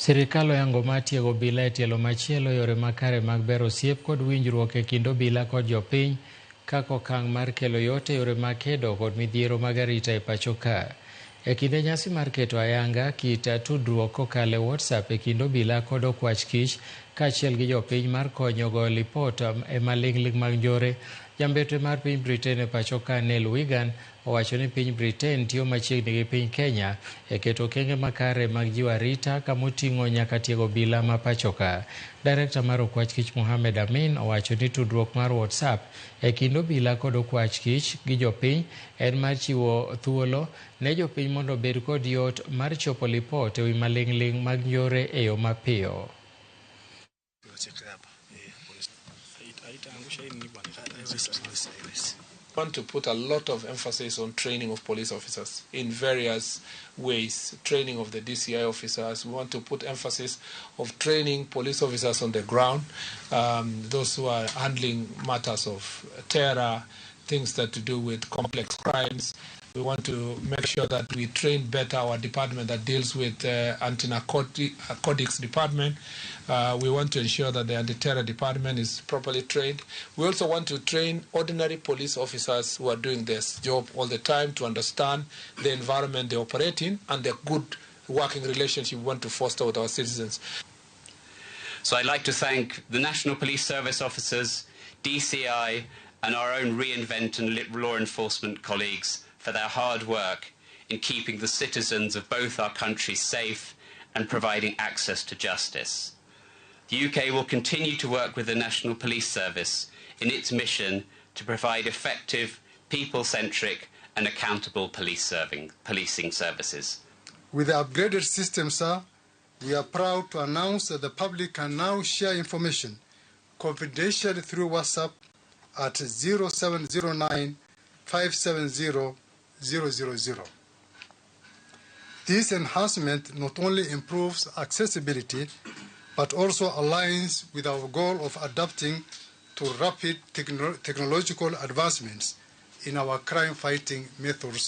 Sirikal oyango mar tiego obila e tielo machielo yore makare mag bero osiep kod winjruok e kind obila kod jopiny kaka okang' mar kelo yot e yore mag kedo kod midhiero mag arita e pacho ka. E kinde nyasi mar keto ayanga kit tudruok kokalo e WhatsApp e kind obila kod okwach kich kaachiel gi jopiny mar konyo goyo lipot e maling'ling' mag njore, jambetre mar piny Britain e pacho ka Neil Wigan owacho ni piny Britain tiyo machiegni gi piny Kenya e keto okenge makare mag jiwo arita kamoting'o nyaka tiego obila ma pacho ka. Direkta mar okwach kich Mohamed Amin owacho ni tudruok mar WhatsApp e kind obila kod okwach kich gi jopiny en mar chiwo thuolo ne jopiny mondo obed kod yot mar chopo lipot ewi maling'ling' mag njore e yo mapiyo. Want to put a lot of emphasis on training of police officers in various ways, training of the DCI officers. We want to put emphasis of training police officers on the ground, those who are handling matters of terror, things that to do with complex crimes. We want to make sure that we train better our department that deals with anti-narcotics department. We want to ensure that the anti-terror department is properly trained. We also want to train ordinary police officers who are doing this job all the time to understand the environment they operate in and the good working relationship we want to foster with our citizens. So I'd like to thank the National Police Service officers, DCI, and our own Reinvent and law enforcement colleagues for their hard work in keeping the citizens of both our countries safe and providing access to justice. The UK will continue to work with the National Police Service in its mission to provide effective, people-centric and accountable policing services. With the upgraded system, sir, we are proud to announce that the public can now share information confidentially through WhatsApp at 0709 570 000. This enhancement not only improves accessibility, but also aligns with our goal of adapting to rapid technological advancements in our crime-fighting methods.